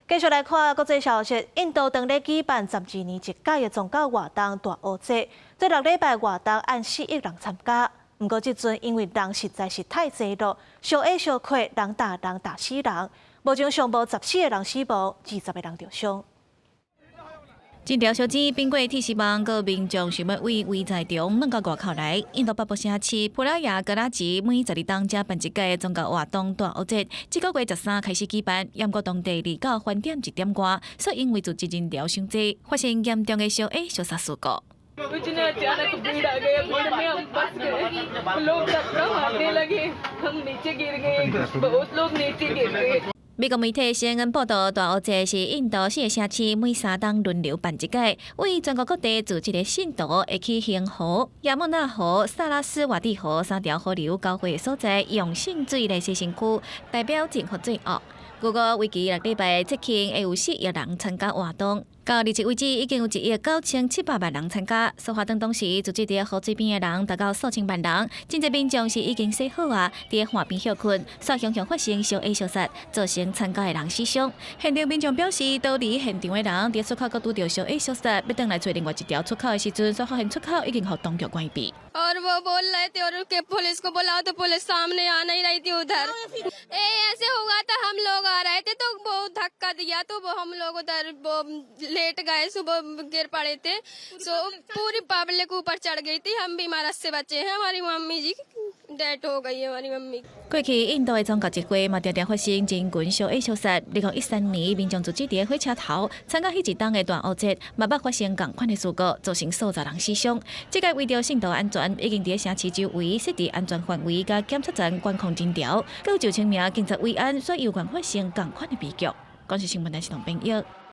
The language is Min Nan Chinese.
繼續來看國際消息，印度當咧舉辦12年一屆的宗教活動大壺節，這6禮拜活動按4億人參加。毋過這陣因為人實在是太濟咯，相挨相逼，人踏人踏死人，目前上無14個人死亡，20個人著傷。這條小錢變過鐵絲網，閣民眾想欲對圍在中轉到外口來。印度北部城市普拉亞格拉吉每12冬才辦一屆宗教活動大壺節，這個月13開始舉辦，毋過當地二到翻點一點外，煞因為組織人潮傷濟，發生嚴重的相挨相殺事故。कुछ नहीं, अचानक भीड़ आ गई, भीड़ में हम फंस गए। लोग धक्का मारने लगे, हम नीचे गिर गए, बहुत लोग नीचे गिर गए। 美國媒體 CNN 報道，大壺節是印度四個城市每3冬輪流辦一屆，為全國各地組織的信徒會去恆河、亞穆納河、薩拉斯瓦蒂河三條河流交匯的所在，用聖水來洗身軀，代表淨化罪惡。據估為期6禮拜節慶會有4億人參加活動，到27為止已經有1億9700萬人參加。事發當時，聚集佇河水邊的人達到數千萬人，真濟民眾是已經洗好啊，佇岸邊歇睏，煞雄雄發生相挨相殺，造成參加的人死傷。現場民眾表示，逃離現場的人佇出口閣拄著相挨相殺，欲轉來揣另外一條出口的時陣，煞發現出口已經予當局關閉。 और वो बोल रहे थे और के पुलिस को बुलाओ तो पुलिस सामने आ नहीं रही थी उधर। ए ऐसे हुआ था, हम लोग आ रहे थे तो वो धक्का दिया तो वो हम लोग उधर वो लेट गए, सुबह गिर पड़े थे। सो पूरी पब्लिक ऊपर चढ़ गई थी। हम भी मरद से बचे हैं। हमारी मम्मी जी डेथ हो गई है, हमारी मम्मी। 過去印度的宗教集會嘛，常常發生人群相挨相殺。2013年，民眾聚集佇火車頭參加彼一冬的大壺節，嘛捌發生仝款的事故，造成數十人死傷。這屆為著信徒安全，已經佇城市周圍設置安全範圍，佮檢測站管控人潮，閣有上千名警察維安，所以猶原發生仝款的悲劇。公視新聞台是同編譯。